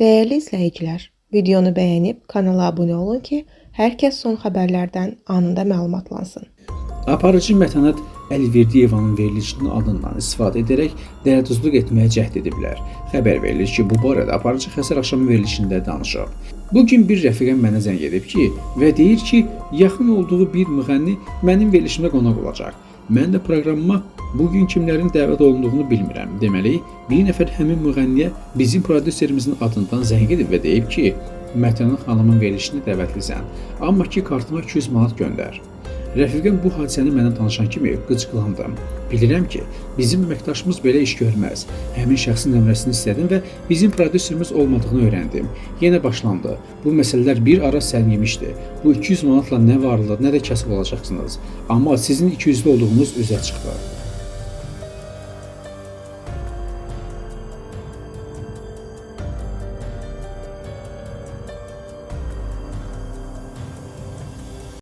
Dəyərli izləyicilər, videonu bəyənib kanala abunə olun ki, hər kəs son xəbərlərdən anında məlumatlansın. Aparıcı Mətanət Əlverdiyevanın verilişinin adından istifadə edərək dələduzluq etməyə cəhd ediblər. Xəbər verilir ki, bu barədə aparıcı Xəzər axşamı verilişində danışıb. Bu gün bir rəfiqəm mənə zəng edib ki, və deyir ki, yaxın olduğu bir müğənni mənim verilişimdə qonaq olacaq. Mən də proqramıma bu gün kimlərin dəvət olunduğunu bilmirəm. Deməli, bir nəfər həmin müğənniyə bizim prodüserimizin adından zəng edib və deyib ki, Mətanət xanımın verilişinə dəvətlisən, amma ki kartıma 200 manat göndər. Rəfiqəm bu hadisəni mənə danışan kimi qıcıqlandım. Bilirəm ki, bizim əməkdaşımız belə iş görməz. Həmin şəxsin nömrəsini istədim və bizim prodüserimiz olmadığını öyrəndim. Yenə başlandı. Bu məsələlər bir ara səngimişdi. Bu 200 manatla nə varlı, nə də kasıb olacaqsınız. Amma sizin 200-lü olduğunuz üzə çıxdı.